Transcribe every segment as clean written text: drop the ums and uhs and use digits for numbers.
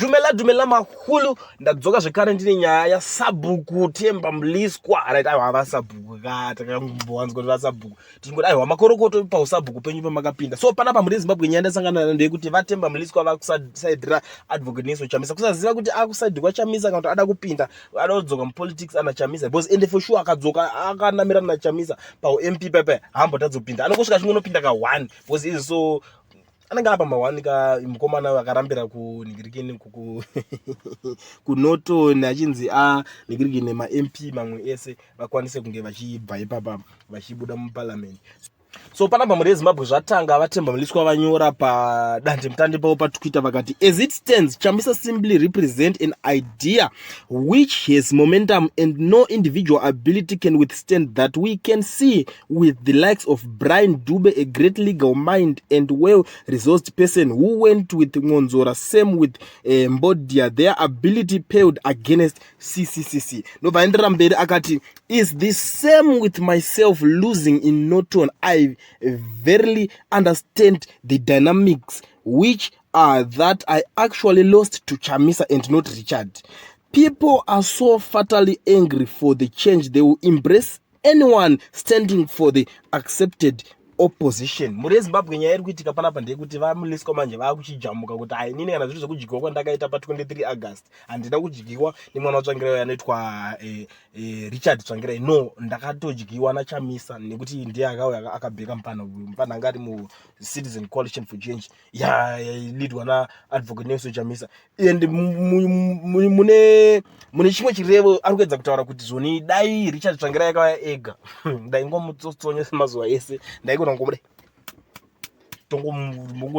Dumela dumela mahulu, ndadzoka zvekare ndine nyaya yasabhuku Themba Mliswa. Right, aiwa vasabhuku ka takambowanzwa kuti vasabhuku tichingoti aiwa makorokoto pausabhuku penyu pamakapinda. So panapa mhuri yeZimbabwe nyaya ndasangana nayo ndeyekuti vaThemba Mliswa vakusaidhira Advocate Nelson Chamisa, kusaziva kuti akusaidhirwa Chamisa kana kuti ada kupinda ada kudzoka mupolitics ana Chamisa, because ende for sure akadzoka akanamirana naChamisa pauMP pepe haambotadzopinda, anongosvika achingonopinda ka one because izvi so anenge apa mahwani ka mukomana vakarambira kunhingirikini kuNorton achinzi a nhingirikini maMP mamwe ese vakwanise kunge vachibva ipapa vachibuda muparliament. So panapa mhuri yeZimbabwe zvatanga, vaThemba Mliswa vanyora padandemutande pavo paTwitter vakati, "As it stands, Chamisa simply represent an idea which has momentum and no individual ability can withstand that. We can see with the likes of Brian Dube, a great legal mind and well resourced person who went with Mwonzora. Same with Mbodia. Their ability paled against CCCC." Ndobva aenderera mberi akati, "Is the same with myself losing in Norton. I verily understand the dynamics, which are that I actually lost to Chamisa and not Richard. People are so fatally angry for the change, they will embrace anyone standing for the accepted opposition." Mhuri yeZimbabwe, nyaya iri kuitika panapa ndeyekuti vaMliswa manje vaakuchijamuka kuti hai, inini kana zviri zvekudyiwa kwandakaita pa23 August, handina kudyiwa nemwana waTsvangirai anoitwa Richard Tsvangirai. No, ndakatodyiwa naChamisa nekuti ndiye akauya akabheka mupana uyu. Mupana anga ari muCitizen Coalition for Change yaleadwa naAdvocate Nelson Chamisa. And mune chimwe chirevo ari kuedza kutaura kuti zvoni dai Richard Tsvangirai akauya ega, ndaingomutsotsonya semazuva ese, ndaigona kungomude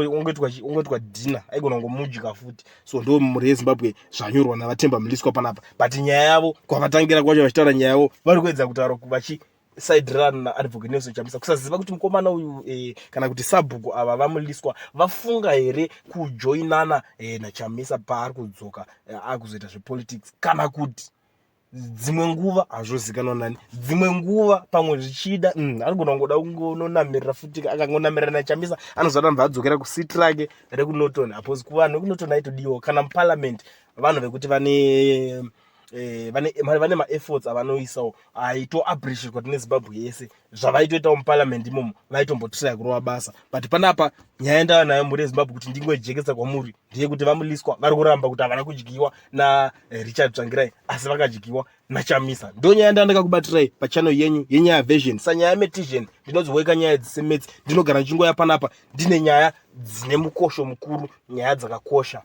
ongoitwa dhina, aigona kungomudya futi. So ndo mhuri yeZimbabwe zvanyorwa navaThemba Mliswa panapa. But nyaya yavo kwavatangira kwacho vachitaura nyaya yavo, vari kuedza kutaura vachisaidirana naAdvocate Nelson Chamisa, kusaziva kuti mukomana uyu kana kuti sabhuku ava vaMliswa vafunga here kujoinana naChamisa paari kudzoka akuzoita zvepolitics, kana kuti dzimwe nguva hazvozikanwa nani. Dzimwe nguva pamwe zvichida anogona kungoda kungononamirira futi. Akangonamirira naChamisa, anozoda mubva adzokera kuseat rake rekuNorton apos kuvanhu vekuNorton aitodiwa kana muparliament, vanhu vekuti vane maefforts avanoisawo aitoappreciatwa neZimbabwe yese. Zvavaitoitawo muparliament imomo, vaitombotraya kurova basa. But panapa nyaya ndava nayo, mhuri yeZimbabwe, kuti ndingojekesa kwamuri ndeyekuti vaMliswa vari kuramba kuti havana kudyiwa naRichard Tsvangirai, asi vakadyiwa naChamisa. Ndo nyaya ndaa ndakakubatirai pachannel yenyu yeNyaya Version. Sanyaya metision ndinodziweka nyaya dzisemetsi, ndinogara ndichingoya panapa ndine nyaya dzine mukosho mukuru, nyaya dzakakosha.